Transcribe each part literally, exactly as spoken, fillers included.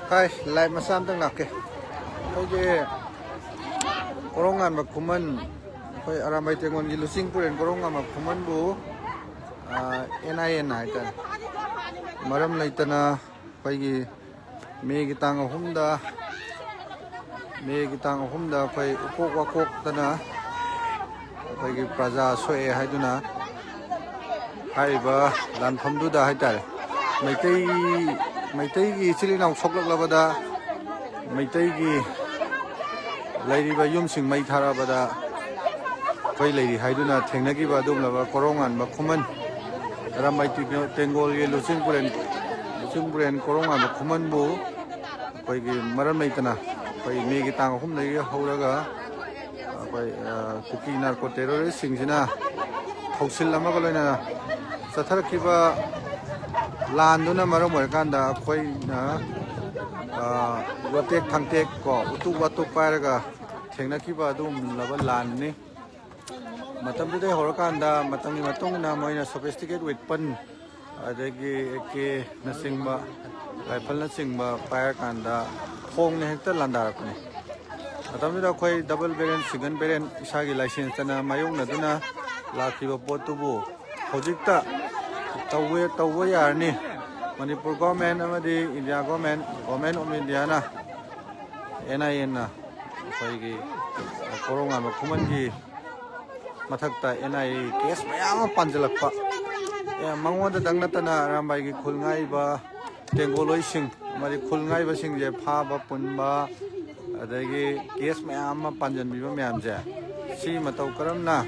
ꯍꯥꯏ, live ꯃꯆꯥ ꯑꯝꯇꯪ ꯂꯥꯛꯀꯦ꯫ ꯑꯩꯈꯣꯏꯒꯤ ꯀꯣꯔꯧꯉꯥꯟꯕ ꯈꯨꯃꯟ, ꯑꯩꯈꯣꯏ ꯑꯔꯥꯝꯕꯥꯏ ꯇꯦꯡꯒꯣꯜꯒꯤ ꯂꯨꯆꯤꯡ ꯄꯨꯔꯦꯟ ꯀꯣꯔꯧꯉꯥꯟꯕ ꯈꯨꯃꯟꯕꯨ ꯑꯦꯟ ꯑꯥꯏ ꯑꯦꯟ ꯍꯥꯏꯇꯥꯔꯦ, ꯃꯔꯝ ꯂꯩꯇꯅ ꯑꯩꯈꯣꯏꯒꯤ ꯃꯦꯒꯤ ꯇꯥꯡ ꯑꯍꯨꯝꯗ, ꯃꯦꯒꯤ ꯇꯥꯡ ꯑꯍꯨꯝꯗ ꯑꯩꯈꯣꯏ ꯎꯀꯣꯛ ꯋꯥꯀꯣꯛꯇꯅ ꯑꯩꯈꯣꯏꯒꯤ ꯄ꯭ꯔꯖꯥ ꯁꯣꯛꯑꯦ ꯍꯥꯏꯗꯨꯅ ꯍꯥꯏꯔꯤꯕ ꯂꯥꯟꯐꯝꯗꯨꯗ ꯍꯥꯏꯇꯥꯔꯦ, ꯃꯩꯇꯩ, ꯃꯩꯇꯩꯒꯤ ꯏꯆꯤꯜ ꯏꯅꯥꯎ ꯁꯣꯛꯂꯛꯂꯕꯗ, ꯃꯩꯇꯩꯒꯤ ꯂꯩꯔꯤꯕ ꯌꯨꯝꯁꯤꯡ ꯃꯩ ꯊꯥꯔꯛꯑꯕꯗ ꯑꯩꯈꯣꯏ ꯂꯩꯔꯤ ꯍꯥꯏꯗꯨꯅ ꯊꯦꯡꯅꯈꯤꯕ ꯑꯗꯨꯒꯨꯝꯂꯕ ꯀꯣꯔꯧꯉꯥꯟꯕ ꯈꯨꯃꯟ, ꯑꯔꯥꯝꯕꯥꯏ ꯇꯦꯡꯒꯣꯜꯒꯤ ꯂꯨꯆꯤꯡ ꯄꯨꯔꯦꯟ, ꯂꯨꯆꯤꯡ ꯄꯨꯔꯦꯟ ꯀꯣꯔꯧꯉꯥꯟꯕ ꯈꯨꯃꯟꯕꯨ ꯑꯩꯈꯣꯏꯒꯤ ꯃꯔꯝ ꯂꯩꯇꯅ ꯑꯩꯈꯣꯏ ꯃꯦꯒꯤ ꯇꯥꯡ ꯑꯍꯨꯝꯗꯒꯤ ꯍꯧꯔꯒ ꯑꯩꯈꯣꯏ, ꯑ, ꯀꯨꯀꯤ ꯅꯥꯔꯀꯣ ꯇꯦꯔꯣꯔꯤꯁꯁꯤꯡꯁꯤꯅ ꯊꯧꯁꯤꯜ ꯑꯃꯒ ꯂꯣꯏꯅꯅ ꯆꯠꯊꯔꯛꯈꯤꯕ ꯂꯥꯟꯗꯨꯅ ꯃꯔꯝ ꯑꯣꯏꯔꯀꯥꯟꯗ ꯑꯩꯈꯣꯏꯅ, ꯑ, ꯌꯣꯠꯇꯦꯛ ꯊꯥꯡꯇꯦꯛ ꯀꯣ, ꯎꯇꯨꯞ ꯋꯥꯇꯨꯞ ꯄꯥꯏꯔꯒ ꯊꯦꯡꯅꯈꯤꯕ ꯑꯗꯨꯒꯨꯝꯂꯕ ꯂꯥꯟꯅꯤ꯫ ꯃꯇꯝꯗꯨꯗꯩ ꯍꯧꯔꯀꯥꯟꯗ ꯃꯇꯝꯒꯤ ꯃꯇꯨꯡ ꯏꯟꯅ ꯃꯣꯏꯅ sophisticated weapon, ꯑꯗꯒꯤ ꯑꯦ ꯀꯦꯅꯆꯤꯡꯕ, ꯔꯥꯏꯐꯜꯅꯆꯤꯡꯕ ꯄꯥꯏꯔꯀꯥꯟꯗ ꯈꯣꯡꯅ ꯍꯦꯛꯇ ꯂꯥꯟꯗꯥꯔꯛꯄꯅꯤ꯫ ꯃꯇꯝꯗꯨꯗ ꯑꯩꯈꯣꯏ double barrel, single barrel ꯏꯁꯥꯒꯤ ꯂꯥꯏꯁꯦꯟꯁꯇꯅ ꯃꯥꯌꯣꯛꯅꯗꯨꯅ ꯂꯥꯛꯈꯤꯕ ꯄꯣꯠꯇꯨꯕꯨ ꯍꯧꯖꯤꯛꯇ ꯇꯧꯕ, ꯇꯧꯕ ꯌꯥꯔꯅꯤ꯫ ꯃꯅꯤꯄꯨꯔ ꯒꯣꯔꯃꯦꯟ ꯑꯃꯗꯤ ꯏꯟꯗꯤꯌꯥ ꯒꯣꯔꯃꯦꯟ, Government of Indiaꯅ, ꯑꯦꯟ ꯑꯥꯏ ꯑꯦꯟꯅ ꯑꯩꯈꯣꯏꯒꯤ ꯀꯣꯔꯧꯉꯥꯟꯕ ꯈꯨꯃꯟꯒꯤ ꯃꯊꯛꯇ ꯑꯦꯟ ꯑꯥꯏ ꯑꯦ ꯀꯦꯁ ꯃꯌꯥꯝ ꯑꯃ ꯄꯥꯟꯁꯤꯜꯂꯛꯄ, ꯑꯦ, ꯃꯉꯣꯟꯗꯗꯪ ꯅꯠꯇꯅ ꯑꯔꯥꯝꯕꯥꯏꯒꯤ ꯈꯨꯜ ꯉꯥꯛꯏꯕ ꯇꯦꯡꯒꯣꯂꯣꯏꯁꯤꯡ ꯑꯃꯗꯤ ꯈꯨꯜ ꯉꯥꯛꯏꯕꯁꯤꯡꯁꯦ ꯐꯥꯕ ꯄꯨꯟꯕ, ꯑꯗꯒꯤ ꯀꯦꯁ ꯃꯌꯥꯝ ꯑꯃ ꯄꯥꯟꯁꯤꯟꯕꯤꯕ ꯃꯌꯥꯝꯁꯦ, ꯁꯤ ꯃꯇꯧ ꯀꯔꯝꯅ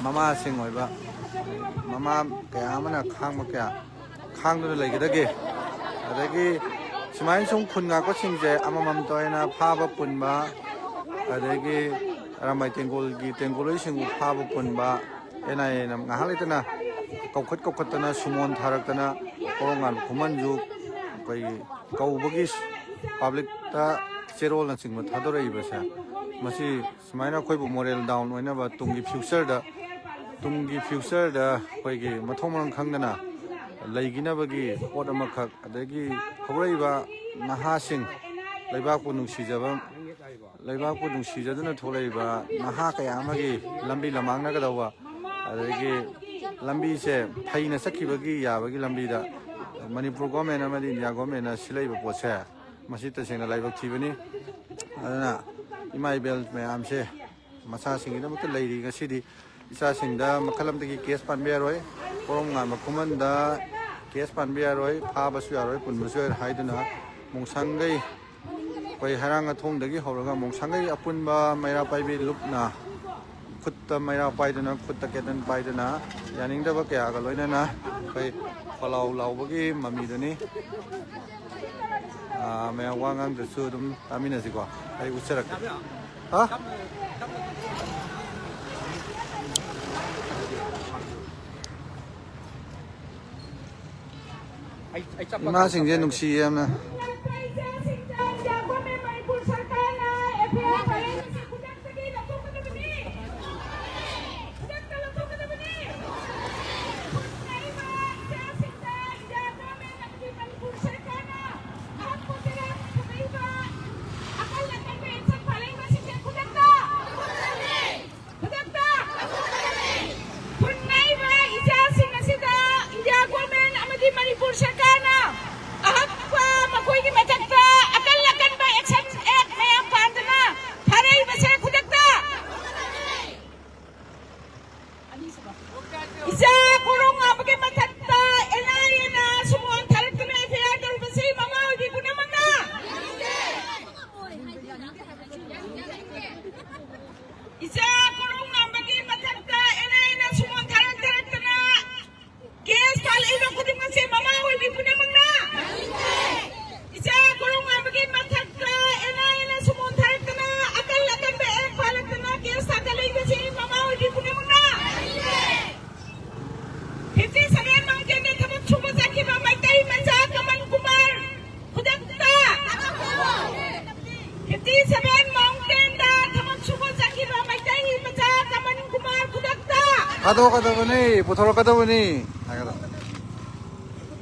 ꯃꯃꯥꯁꯤꯡ ꯑꯣꯏꯕ ꯃꯃꯥ ꯀꯌꯥ ꯑꯃꯅ ꯈꯥꯡꯕ ꯀꯌꯥ ꯈꯥꯡꯗꯨꯅ ꯂꯩꯒꯗꯒꯦ? ꯑꯗꯒꯤ ꯁꯨꯃꯥꯏꯅ ꯁꯨꯝ ꯈꯨꯟ ꯉꯥꯛꯄꯁꯤꯡꯁꯦ ꯑꯃꯃꯝꯇ ꯑꯣꯏꯅ ꯐꯥꯕ ꯄꯨꯟꯕ, ꯑꯗꯒꯤ ꯑꯔꯥꯝꯕꯥꯏ ꯇꯦꯡꯒꯣꯜꯒꯤ ꯇꯦꯡꯒꯣꯂꯣꯏꯁꯤꯡꯕꯨ ꯐꯥꯕ ꯄꯨꯟꯕ, ꯑꯦꯟ ꯑꯥꯏ ꯑꯦꯅ ꯉꯥꯏꯍꯥꯛ ꯂꯩꯇꯅ ꯀꯧꯈꯠ ꯀꯧꯈꯠꯇꯅ ꯁꯨꯃꯣꯟ ꯊꯥꯔꯛꯇꯅ ꯀꯣꯔꯧꯉꯥꯟꯕ ꯈꯨꯃꯟꯁꯨ ꯑꯩꯈꯣꯏꯒꯤ ꯀꯧꯕꯒꯤ ꯄꯕ꯭ꯂꯤꯛꯇ ꯆꯦꯔꯣꯜꯅꯆꯤꯡꯕ ꯊꯥꯗꯣꯔꯛꯏꯕꯁꯦ, ꯃꯁꯤ ꯁꯨꯃꯥꯏꯅ ꯑꯩꯈꯣꯏꯕꯨ ꯃꯣꯔꯦꯜ ꯗꯥꯎꯟ ꯑꯣꯏꯅꯕ ꯇꯨꯡꯒꯤ ꯐ꯭ꯌꯨꯆꯔꯗ, ꯇꯨꯡꯒꯤ ꯐ꯭ꯌꯨꯆꯔꯗ ꯑꯩꯈꯣꯏꯒꯤ ꯃꯊꯣꯡ ꯃꯔꯝ ꯈꯪꯗꯅ ꯂꯩꯈꯤꯅꯕꯒꯤ ꯄꯣꯠ ꯑꯃꯈꯛ, ꯑꯗꯒꯤ ꯍꯧꯔꯛꯏꯕ ꯅꯍꯥꯁꯤꯡ, ꯂꯩꯕꯥꯛꯄꯨ ꯅꯨꯡꯁꯤꯖꯕ, ꯂꯩꯕꯥꯛꯄꯨ ꯅꯨꯡꯁꯤꯖꯗꯨꯅ ꯊꯣꯛꯂꯛꯏꯕ ꯅꯍꯥ ꯀꯌꯥ ꯑꯃꯒꯤ ꯂꯝꯕꯤ ꯂꯃꯥꯡꯅꯒꯗꯧꯕ, ꯑꯗꯒꯤ ꯂꯝꯕꯤꯁꯦ ꯐꯩꯅ ꯆꯠꯈꯤꯕꯒꯤ ꯌꯥꯕꯒꯤ ꯂꯝꯕꯤꯗ ꯃꯅꯤꯄꯨꯔ ꯒꯣꯔꯃꯦꯟ ꯑꯃꯗꯤ ꯏꯟꯗꯤꯌꯥ ꯒꯣꯔꯃꯦꯟꯅ ꯁꯤꯜꯂꯛꯏꯕ ꯄꯣꯠꯁꯦ, ꯃꯁꯤ ꯇꯁꯦꯡꯅ ꯂꯥꯏꯕꯛ ꯊꯤꯕꯅꯤ꯫ ꯑꯗꯨꯅ ꯏꯃꯥ ꯏꯕꯦꯜ ꯃꯌꯥꯝꯁꯦ, ꯃꯆꯥꯁꯤꯡꯒꯤꯗꯃꯛꯇ ꯂꯩꯔꯤ꯫ ꯉꯁꯤꯗꯤ ꯏꯆꯥꯁꯤꯡꯗ ꯃꯈꯜ ꯑꯃꯗꯒꯤ ꯀꯦꯁ ꯄꯥꯟꯕ ꯌꯥꯔꯣꯏ, ꯀꯣꯔꯣꯝ ꯉꯥꯟꯕ ꯈꯨꯃꯟꯗ ꯀꯦꯁ ꯄꯥꯟꯕ ꯌꯥꯔꯣꯏ, ꯐꯥꯕꯁꯨ ꯌꯥꯔꯣꯏ, ꯄꯨꯟꯕꯁꯨ ꯌꯥꯔꯣꯏ ꯍꯥꯏꯗꯨꯅ ꯃꯣꯡꯁꯥꯡꯒꯩ, ꯑꯩꯈꯣꯏ ꯍꯩꯔꯥꯡ ꯑꯊꯣꯡꯗꯒꯤ ꯍꯧꯔꯒ ꯃꯣꯡꯁꯥꯡꯒꯩ ꯑꯄꯨꯟꯕ ꯃꯩꯔꯥ ꯄꯥꯏꯕꯤ ꯂꯨꯞꯅ ꯈꯨꯠꯇ ꯃꯩꯔꯥ ꯄꯥꯏꯗꯨꯅ, ꯈꯨꯠꯇ ꯀꯦꯇꯟ ꯄꯥꯏꯗꯨꯅ ꯌꯥꯅꯤꯡꯗꯕ ꯀꯌꯥꯒ ꯂꯣꯏꯅꯅ ꯑꯩꯈꯣꯏ ꯈꯣꯜꯂꯥꯎ ꯂꯥꯎꯕꯒꯤ ꯃꯃꯤꯗꯨꯅꯤ꯫ ꯑꯥ, ꯃꯌꯥꯝ ꯋꯥ ꯉꯥꯡꯗ꯭ꯔꯁꯨ ꯑꯗꯨꯝ ꯇꯥꯃꯤꯟꯅꯁꯤꯀꯣ, ꯑꯩ ꯎꯠꯆꯔꯛꯀꯦ꯫ ꯍꯥ? ꯏꯃꯥꯁꯤꯡꯁꯦ ꯅꯨꯡꯁꯤꯌꯦ ꯌꯥꯝꯅ꯫ ꯈꯨꯟꯅꯥꯏꯕ ꯏꯆꯥꯁꯤꯡ ꯑꯁꯤꯗ ꯏꯟꯗꯤꯌꯥ ꯒꯣꯔꯃꯦꯟ ꯑꯃꯗꯤ ꯃꯅꯤꯄꯨꯔ ꯁꯔꯀꯥꯔꯅ ꯑꯍꯛꯄ ꯃꯈꯣꯏꯒꯤ ꯃꯊꯛꯇ ꯑꯀꯜ ꯑꯀꯟꯕ action act ꯃꯌꯥꯝ ꯄꯥꯟꯗꯨꯅ ꯐꯥꯔꯛꯏꯕꯁꯦ ꯈꯨꯗꯛꯇ ꯏꯆꯥ ꯀꯣꯔꯣꯡ ꯉꯥꯟꯕꯒꯤ ꯃꯊꯛꯇ ꯑꯦꯟ ꯑꯥꯏ ꯑꯦꯅ ꯁꯨꯃꯣꯟ ꯊꯥꯔꯛꯇꯨꯅ ꯑꯦꯐ ꯑꯥꯏ ꯑꯥꯔ ꯇꯧꯔꯤꯕꯁꯤ ꯃꯃꯥ ꯑꯣꯏꯕꯤ ꯄꯨꯝꯅꯃꯛꯅ ꯏꯆꯥ ꯀꯣꯔꯣꯡ ꯉꯥꯟꯕꯒꯤ ꯃꯊꯛꯇ ꯑꯦꯟ ꯑꯥꯏ ꯑꯦꯅ ꯁꯨꯃꯣꯟ ꯊꯥꯔꯛ ꯊꯥꯔꯛꯇꯅ ꯀꯦꯁ ꯄꯥꯜꯂꯛꯏꯕ ꯈꯨꯗꯤꯡꯃꯛꯁꯦ ꯃꯃꯥ ꯑꯣꯏꯕꯤ ꯄꯨꯝꯅꯃꯛꯅ ꯏꯆꯥ ꯀꯣꯔꯣꯡ ꯉꯥꯟꯕꯒꯤ ꯃꯊꯛꯇ ꯑꯦꯟ ꯑꯥꯏ ꯑꯦꯅ ꯁꯨꯃꯣꯟ ꯊꯥꯔꯛꯇꯅ ꯑꯀꯜ ꯑꯀꯟꯕ ꯑꯦꯛ ꯄꯥꯜꯂꯛꯇꯅ ꯀꯦꯁ ꯊꯥꯡꯒꯠꯂꯛꯏꯕꯁꯤ ꯃꯃꯥ ꯑꯣꯏꯕꯤ ꯄꯨꯝꯅꯃꯛꯅ ꯐꯤꯐꯇꯤ ꯁꯚꯦꯟ ꯃꯥꯎꯟꯇꯦꯟꯗ ꯊꯕꯛ ꯁꯨꯕ ꯆꯠꯈꯤꯕ ꯃꯩꯇꯩ ꯃꯆꯥ ꯀꯃꯜ ꯀꯨꯃꯥꯔ ꯈꯨꯗꯛꯇ ꯐꯤꯐꯇꯤ ꯁꯚꯦꯟ ꯃꯥꯎꯟꯇꯦꯟꯗ ꯊꯕꯛ ꯁꯨꯕ ꯆꯠꯈꯤꯕ ꯃꯩꯇꯩ ꯃꯆꯥ ꯀꯃꯜ ꯀꯨꯃꯥꯔ ꯈꯨꯗꯛꯇ ꯊꯥꯗꯣꯛꯀꯗꯕꯅꯤ, ꯄꯨꯊꯣꯔꯛꯀꯗꯕꯅꯤ ꯍꯥꯏꯒꯗꯕ꯫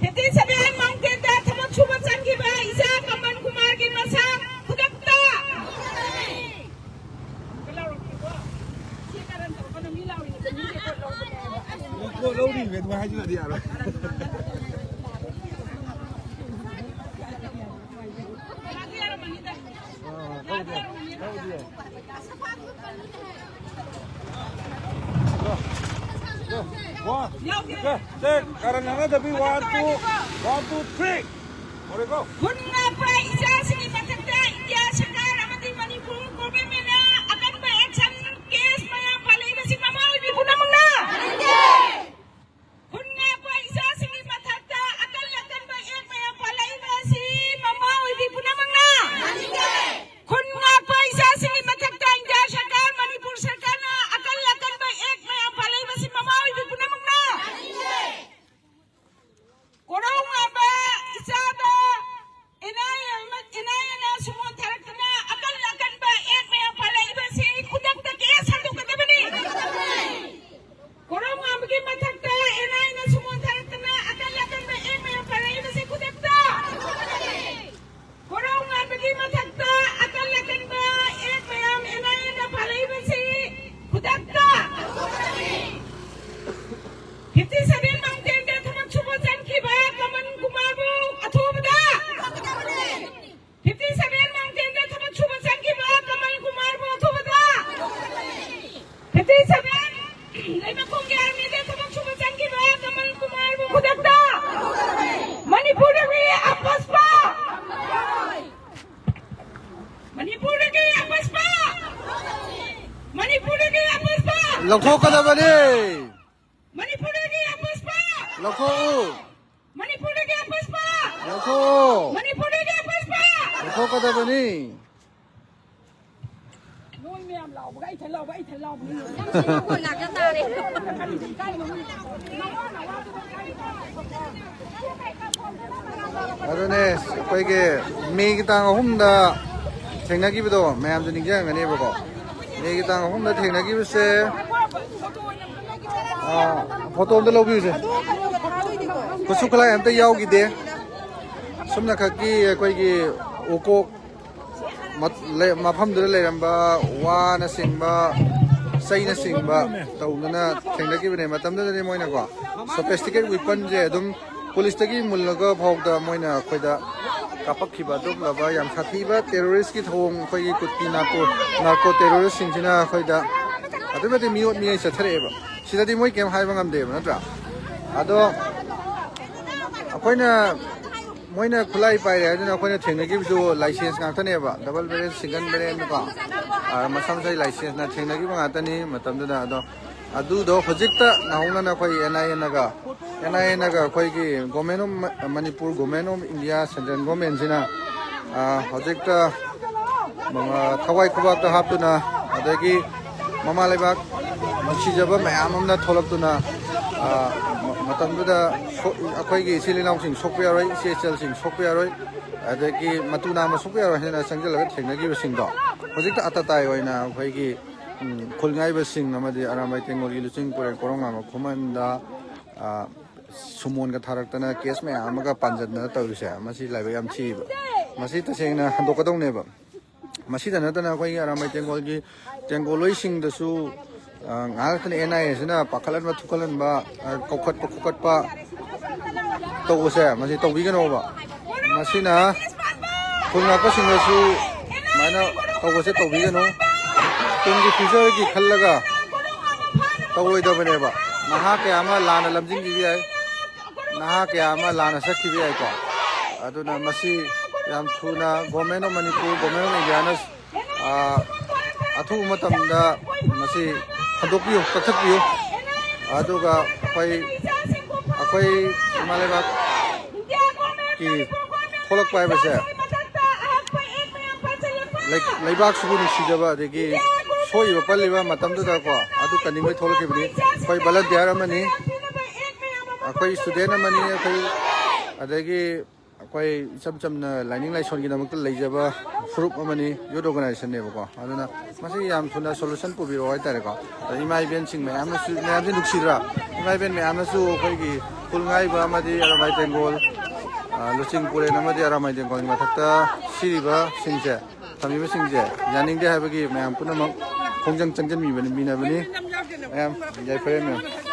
ꯐꯤꯐꯇꯤ ꯁꯚꯦꯟ ꯃꯥꯎꯟꯇꯦꯟꯗ ꯊꯕꯛ ꯁꯨꯕ ꯆꯠꯈꯤꯕ ꯏꯆꯥ ꯍꯥꯏꯖꯤꯜꯂꯗꯤ ꯌꯥꯔꯣꯏ꯫ ꯑꯥ, ꯇꯧꯗꯦ, ꯇꯧꯗꯦ꯫ Go, go. One, ꯁꯦ, ꯁꯦ, ꯀꯔꯟ ꯉꯥꯡꯅꯗꯕꯤ, one, two, one, two, three. ꯍꯧꯔꯦꯀꯣ? ꯈꯨꯟ ꯉꯥꯛꯄ ꯏꯆꯥꯁꯤꯡꯒꯤ ꯃꯊꯛꯇ ꯏꯟꯗꯤꯌꯥ ꯁꯔꯀꯥꯔ ꯑꯃꯗꯤ ꯃꯅꯤꯄꯨꯔ ꯒꯣꯚꯔꯟꯃꯦꯟꯅ ꯑꯀꯟꯕ ꯑꯦꯛꯁꯟ ꯀꯦꯁ ꯃꯌꯥꯝ ꯄꯥꯜꯂꯛꯏꯕꯁꯤ ꯃꯃꯥ ꯑꯣꯏꯕꯤ ꯄꯨꯝꯅꯃꯛꯅ ꯈꯨꯟ ꯉꯥꯛꯄ ꯏꯆꯥꯁꯤꯡꯒꯤ ꯃꯊꯛꯇ ꯑꯀꯟ ꯑꯀꯟꯕ ꯑꯦꯛ ꯃꯌꯥꯝ ꯄꯥꯜꯂꯛꯏꯕ ꯑꯁꯤ ꯃꯃꯥ ꯑꯣꯏꯕꯤ ꯄꯨꯝꯅꯃꯛꯅ ꯈꯨꯟ ꯉꯥꯛꯄ ꯏꯆꯥꯁꯤꯡꯒꯤ ꯃꯊꯛꯇ ꯏꯟꯗꯤꯌꯥ ꯁꯔꯀꯥꯔ, ꯃꯅꯤꯄꯨꯔ ꯁꯔꯀꯥꯔꯅ ꯑꯀꯟ ꯑꯀꯟꯕ ꯑꯦꯛ ꯃꯌꯥꯝ ꯄꯥꯜꯂꯛꯏꯕ ꯑꯁꯤ ꯃꯃꯥ ꯑꯣꯏꯕꯤ ꯄꯨꯝꯅꯃꯛꯅ ꯀꯣꯔꯧꯉꯥꯟꯕ ꯏꯆꯥꯗ ꯑꯦꯟ ꯑꯥꯏ ꯑꯦ ꯑꯃ, ꯑꯦꯟ ꯑꯥꯏ ꯑꯦꯅ ꯁꯨꯃꯣꯟ ꯊꯥꯔꯛꯇꯨꯅ ꯑꯀꯟ ꯑꯀꯟꯕ ꯑꯦꯛ ꯃꯌꯥꯝ ꯄꯥꯜꯂꯛꯏꯕꯁꯤ ꯈꯨꯗꯛꯇ ꯀꯦꯁ ꯍꯟꯗꯣꯛꯀꯗꯕꯅꯤ꯫ ꯀꯣꯔꯧꯉꯥꯟꯕꯒꯤ ꯃꯊꯛꯇ ꯑꯦꯟ ꯑꯥꯏ ꯑꯦꯅ ꯁꯨꯃꯣꯟ ꯊꯥꯔꯛꯇꯨꯅ ꯑꯀꯟ ꯑꯀꯟꯕ ꯑꯦꯛ ꯃꯌꯥꯝ ꯄꯥꯜꯂꯛꯏꯕꯁꯤ ꯈꯨꯗꯛꯇ ꯀꯣꯔꯧꯉꯥꯟꯕꯒꯤ ꯃꯊꯛꯇ ꯑꯀꯟ ꯑꯀꯟꯕ ꯑꯦꯛ ꯃꯌꯥꯝ ꯑꯦꯟ ꯑꯥꯏ ꯑꯦꯅ ꯄꯥꯜꯂꯛꯏꯕꯁꯤ ꯈꯨꯗꯛꯇ ꯐꯤꯐꯇꯤ ꯁꯚꯦꯟ ꯃꯥꯎꯟꯇꯦꯟꯗ ꯊꯕꯛ ꯁꯨꯕ ꯆꯪꯈꯤꯕ ꯀꯃꯜ ꯀꯨꯃꯥꯔꯕꯨ ꯑꯊꯨꯕꯗ ꯐꯤꯐꯇꯤ ꯁꯚꯦꯟ ꯃꯥꯎꯟꯇꯦꯟꯗ ꯊꯕꯛ ꯁꯨꯕ ꯆꯪꯈꯤꯕ ꯀꯃꯜ ꯀꯨꯃꯥꯔꯕꯨ ꯑꯊꯨꯕꯗ ꯐꯤꯐꯇꯤ ꯁꯚꯦꯟ ꯂꯩꯃꯈꯣꯡꯒꯤ ꯑꯥꯔꯃꯤꯗ ꯊꯕꯛ ꯁꯨꯕ ꯆꯪꯈꯤꯕ ꯀꯃꯜ ꯀꯨꯃꯥꯔꯕꯨ ꯈꯨꯗꯛꯇ ꯃꯅꯤꯄꯨꯔꯗꯒꯤ ꯑꯄꯨꯁꯄꯥ ꯃꯅꯤꯄꯨꯔꯗꯒꯤ ꯑꯄꯨꯁꯄꯥ ꯃꯅꯤꯄꯨꯔꯗꯒꯤ ꯑꯄꯨꯁꯄꯥ ꯂꯧꯊꯣꯛꯀꯗꯕꯅꯤ꯫ ꯃꯅꯤꯄꯨꯔꯗꯒꯤ ꯑꯄꯨꯁꯄꯥ ꯂꯧꯊꯣꯛꯎ꯫ ꯃꯅꯤꯄꯨꯔꯗꯒꯤ ꯑꯄꯨꯁꯄꯥ ꯂꯧꯊꯣꯛꯎ꯫ ꯃꯅꯤꯄꯨꯔꯗꯒꯤ ꯑꯄꯨꯁꯄꯥ ꯂꯧꯊꯣꯛꯀꯗꯕꯅꯤ꯫ ꯅꯣꯏ ꯃꯌꯥꯝ ꯂꯥꯎꯕꯒ ꯑꯩ ꯏꯊꯟ ꯂꯥꯎꯕ, ꯑꯩ ꯏꯊꯟ ꯂꯥꯎꯕꯅꯤ꯫ ꯅꯪ ꯁꯤ ꯃꯈꯣꯟ ꯉꯥꯛꯇ ꯇꯥꯔꯦ꯫ ꯀꯔꯤꯒꯤ ꯏꯀꯥꯏꯅꯣ? ꯑꯗꯨꯅꯦ ꯑꯩꯈꯣꯏꯒꯤ ꯃꯦꯒꯤ ꯇꯥꯡ ꯑꯍꯨꯝꯗ ꯊꯦꯡꯅꯈꯤꯕꯗꯣ ꯃꯌꯥꯝꯁꯨ ꯅꯤꯡꯁꯤꯡꯉꯝꯒꯅꯦꯕꯀꯣ꯫ ꯃꯦꯒꯤ ꯇꯥꯡ ꯑꯍꯨꯝꯗ ꯊꯦꯡꯅꯈꯤꯕꯁꯦ, ꯑꯥ, ꯐꯣꯇꯣ ꯑꯝꯇ ꯂꯧꯕꯤꯌꯨꯁꯦ꯫ ꯈꯨꯠꯁꯨ ꯈꯨꯠꯂꯥꯏ ꯑꯝꯇ ꯌꯥꯎꯈꯤꯗꯦ꯫ ꯁꯨꯝꯅꯈꯛꯀꯤ ꯑꯩꯈꯣꯏꯒꯤ ꯎꯀꯣꯛ ꯃꯠ-, ꯂꯩ-, ꯃꯐꯝꯗꯨꯗ ꯂꯩꯔꯝꯕ ꯋꯥꯅꯆꯤꯡꯕ, ꯆꯩꯅꯆꯤꯡꯕ ꯇꯧꯗꯅ ꯊꯦꯡꯅꯈꯤꯕꯅꯦ꯫ ꯃꯇꯝꯗꯨꯗꯗꯤ ꯃꯣꯏꯅꯀꯣ ꯁꯣꯐꯤꯁꯇꯤꯀꯦꯠ ꯋꯤꯄꯟꯁꯦ ꯑꯗꯨꯝ ꯄꯨꯂꯤꯁꯇꯒꯤ ꯃꯨꯜꯂꯒ ꯐꯥꯎꯗ ꯃꯣꯏꯅ ꯑꯩꯈꯣꯏꯗ ꯀꯥꯞꯄꯛꯈꯤꯕ ꯑꯗꯨꯒꯨꯝꯂꯕ ꯌꯥꯝ ꯁꯥꯊꯤꯕ ꯇꯦꯔꯣꯔꯤꯁꯀꯤ ꯊꯧꯑꯣꯡ, ꯑꯩꯈꯣꯏꯒꯤ ꯀꯨꯀꯤ ꯅꯥꯔꯀꯣ ꯅꯥꯔꯀꯣ ꯇꯦꯔꯣꯔꯤꯁꯁꯤꯡꯁꯤꯅ ꯑꯩꯈꯣꯏꯗ ꯑꯗꯨꯛꯀꯤ ꯃꯇꯤꯛ ꯃꯤꯑꯣꯠ ꯃꯤꯅꯩ ꯆꯠꯊꯔꯛꯑꯦꯕ꯫ ꯁꯤꯗꯗꯤ ꯃꯣꯏ ꯀꯩꯝ ꯍꯥꯏꯕ ꯉꯝꯗꯦꯕ, ꯅꯠꯇ꯭ꯔꯥ? ꯑꯗꯣ ꯑꯩꯈꯣꯏꯅ ꯃꯣꯏꯅ ꯈꯨꯠꯂꯥꯏ ꯄꯥꯏꯔꯦ ꯍꯥꯏꯗꯨꯅ ꯑꯩꯈꯣꯏꯅ ꯊꯦꯡꯅꯈꯤꯕꯁꯨ ꯂꯥꯏꯁꯦꯟꯁ ꯉꯥꯛꯇꯅꯦꯕ, ꯗꯕꯜ ꯕꯦꯔꯦꯜ, ꯁꯤꯡꯒꯜ ꯕꯦꯔꯦꯜ ꯀꯣ꯫ ꯑꯥ, ꯃꯁꯥ ꯃꯁꯥꯒꯤ ꯂꯥꯏꯁꯦꯟꯁꯅ ꯊꯦꯡꯅꯈꯤꯕ ꯉꯥꯛꯇꯅꯤ ꯃꯇꯝꯗꯨꯗ꯫ ꯑꯗꯣ ꯑꯗꯨꯗꯣ ꯍꯧꯖꯤꯛꯇ ꯅꯧꯍꯧꯅꯅ ꯑꯩꯈꯣꯏ ꯑꯦꯟ ꯑꯥꯏ ꯑꯦꯅꯒ, ꯑꯦꯟ ꯑꯥꯏ ꯑꯦꯅꯒ ꯑꯩꯈꯣꯏꯒꯤ Government of Manipur, Government of India, Central Governmentꯁꯤꯅ, ꯑꯥ, ꯍꯧꯖꯤꯛꯇ ꯃ-, ꯊꯋꯥꯏ ꯈꯨꯕꯥꯛꯇ ꯍꯥꯞꯇꯨꯅ, ꯑꯗꯒꯤ ꯃꯃꯥ ꯂꯩꯕꯥꯛ ꯅꯨꯡꯁꯤꯖꯕ ꯃꯌꯥꯝ ꯑꯃꯅ ꯊꯣꯛꯂꯛꯇꯨꯅ, ꯑꯥ, ꯃ-, ꯃꯇꯝꯗꯨꯗ ꯁꯣ-, ꯑꯩꯈꯣꯏꯒꯤ ꯏꯆꯤꯜ ꯏꯅꯥꯎꯁꯤꯡ ꯁꯣꯛꯄ ꯌꯥꯔꯣꯏ, ꯏꯆꯦ ꯏꯆꯜꯁꯤꯡ ꯁꯣꯛꯄ ꯌꯥꯔꯣꯏ, ꯑꯗꯒꯤ ꯃꯇꯨ ꯅꯥꯝꯃ ꯁꯣꯛꯄ ꯌꯥꯔꯣꯏ ꯍꯥꯏꯅ ꯆꯪꯁꯤꯜꯂꯒ ꯊꯦꯡꯅꯈꯤꯕꯁꯤꯡꯗꯣ ꯍꯧꯖꯤꯛꯇ ꯑꯇꯇꯥꯏ ꯑꯣꯏꯅ ꯑꯩꯈꯣꯏꯒꯤ, ꯎꯝ, ꯈꯨꯜ ꯉꯥꯏꯕꯁꯤꯡ ꯑꯃꯗꯤ ꯑꯔꯥꯝꯕꯥꯏ ꯇꯦꯡꯒꯣꯜꯒꯤ ꯂꯨꯆꯤꯡ ꯄꯨꯔꯦꯜ ꯀꯣꯔꯧꯉꯥꯟꯕ ꯈꯨꯃꯟꯗ, ꯑꯥ, ꯁꯨꯃꯣꯟꯒ ꯊꯥꯔꯛꯇꯅ ꯀꯦꯁ ꯃꯌꯥꯝ ꯑꯃꯒ ꯄꯥꯟꯁꯤꯟꯗꯅ ꯇꯧꯔꯤꯁꯦ, ꯃꯁꯤ ꯂꯥꯏꯕꯛ ꯌꯥꯝ ꯊꯤꯕ꯫ ꯃꯁꯤ ꯇꯁꯦꯡꯅ ꯍꯟꯗꯣꯛꯀꯗꯧꯅꯦꯕ꯫ ꯃꯁꯤꯗ ꯅꯠꯇꯅ ꯑꯩꯈꯣꯏꯒꯤ ꯑꯔꯥꯝꯕꯥꯏ ꯇꯦꯡꯒꯣꯜꯒꯤ ꯇꯦꯡꯒꯣꯜꯂꯣꯏꯁꯤꯡꯗꯁꯨ, ꯑ, ꯉꯥꯏꯍꯥꯛ ꯂꯩꯇꯅ ꯑꯦꯟ ꯑꯥꯏ ꯑꯦꯁꯤꯅ ꯄꯥꯈꯠꯍꯟꯕ, ꯊꯨꯀꯠꯍꯟꯕ, ꯑ, ꯀꯧꯈꯠꯄ, ꯈꯣꯀꯠꯄ ꯇꯧꯕꯁꯦ, ꯃꯁꯤ ꯇꯧꯕꯤꯒꯅꯣꯕ꯫ ꯃꯁꯤꯅ ꯈꯨꯜ ꯉꯥꯛꯄꯁꯤꯡꯗꯁꯨ ꯁꯨꯃꯥꯏꯅ ꯇꯧꯕꯁꯦ ꯇꯧꯕꯤꯒꯅꯨ꯫ ꯇꯨꯡꯒꯤ ꯐ꯭ꯌꯨꯆꯔꯒꯤ ꯈꯜꯂꯒ ꯇꯧꯔꯣꯏꯗꯕꯅꯦꯕ꯫ ꯅꯍꯥ ꯀꯌꯥ ꯑꯃ ꯂꯥꯟꯅ ꯂꯝꯖꯤꯡꯈꯤꯕ ꯌꯥꯏ, ꯅꯍꯥ ꯀꯌꯥ ꯑꯃ ꯂꯥꯟꯅ ꯆꯠꯈꯤꯕ ꯌꯥꯏꯀꯣ꯫ ꯑꯗꯨꯅ ꯃꯁꯤ ꯌꯥꯝ ꯊꯨꯅ Government of Manipur, Government of Indiaꯅ, ꯑꯥ, ꯑꯊꯨꯕ ꯃꯇꯝꯗ ꯃꯁꯤ ꯍꯟꯗꯣꯛꯄꯤꯌꯨ, ꯀꯛꯊꯠꯄꯤꯌꯨ꯫ ꯑꯗꯨꯒ ꯑꯩꯈꯣꯏ, ꯑꯩꯈꯣꯏ ꯏꯃꯥ ꯂꯩꯕꯥꯛꯀꯤ ꯊꯣꯛꯂꯛꯄ ꯍꯥꯏꯕꯁꯦ ꯂꯩ-, ꯂꯩꯕꯥꯛꯁꯤꯕꯨ ꯅꯨꯡꯁꯤꯖꯕ, ꯑꯗꯒꯤ ꯁꯣꯛꯏꯕ ꯄꯜꯂꯤꯕ ꯃꯇꯝꯗꯨꯗꯀꯣ ꯑꯗꯨ ꯀꯟꯅꯤꯡꯕꯩ ꯊꯣꯛꯂꯛꯈꯤꯕꯅꯤ꯫ ꯑꯩꯈꯣꯏ ꯚꯣꯂꯟꯇꯤꯌꯥꯔ ꯑꯃꯅꯤ, ꯑꯩꯈꯣꯏ ꯁ꯭ꯇꯨꯗꯦꯟ ꯑꯃꯅꯤ, ꯑꯩꯈꯣꯏ, ꯑꯗꯒꯤ ꯑꯩꯈꯣꯏ ꯏꯆꯝ ꯆꯝꯅ ꯂꯥꯏꯅꯤꯡ ꯂꯥꯏꯁꯣꯟꯒꯤꯗꯃꯛꯇ ꯂꯩꯖꯕ ꯐꯨꯔꯨꯞ ꯑꯃꯅꯤ, ꯌꯨꯠ ꯑꯣꯔꯒꯅꯥꯏꯖꯦꯁꯟꯅꯦꯕꯀꯣ꯫ ꯑꯗꯨꯅ ꯃꯁꯤ ꯌꯥꯝ ꯊꯨꯅ ꯁꯣꯂꯨꯁꯟ ꯄꯨꯕꯤꯔꯛꯑꯣ ꯍꯥꯏꯇꯥꯔꯦꯀꯣ꯫ ꯑꯗ ꯏꯃꯥ ꯏꯕꯦꯟꯁꯤꯡ ꯃꯌꯥꯝꯅꯁꯨ, ꯃꯌꯥꯝꯁꯦ ꯅꯨꯡꯁꯤꯗ꯭ꯔꯥ? ꯏꯃꯥ ꯏꯕꯦꯟ ꯃꯌꯥꯝꯅꯁꯨ ꯑꯩꯈꯣꯏꯒꯤ ꯈꯨꯜ ꯉꯥꯏꯕ ꯑꯃꯗꯤ ꯑꯔꯥꯝꯕꯥꯏ ꯇꯦꯡꯒꯣꯜ, ꯑ, ꯂꯨꯆꯤꯡ ꯄꯨꯔꯦꯜ ꯑꯃꯗꯤ ꯑꯔꯥꯝꯕꯥꯏ ꯇꯦꯡꯒꯣꯜꯒꯤ ꯃꯊꯛꯇ ꯁꯤꯔꯤꯕꯁꯤꯡꯁꯦ, ꯊꯝꯃꯤꯕꯁꯤꯡꯁꯦ ꯌꯥꯅꯤꯡꯗꯦ ꯍꯥꯏꯕꯒꯤ ꯃꯌꯥꯝ ꯄꯨꯝꯅꯃꯛ ꯈꯣꯡꯖꯪ ꯆꯪꯁꯤꯟꯕꯤꯕꯅꯤ, ꯃꯤꯅꯕꯅꯤ꯫ ꯃꯌꯥꯝ ꯌꯥꯏꯐꯔꯦ ꯃꯌꯥꯝ꯫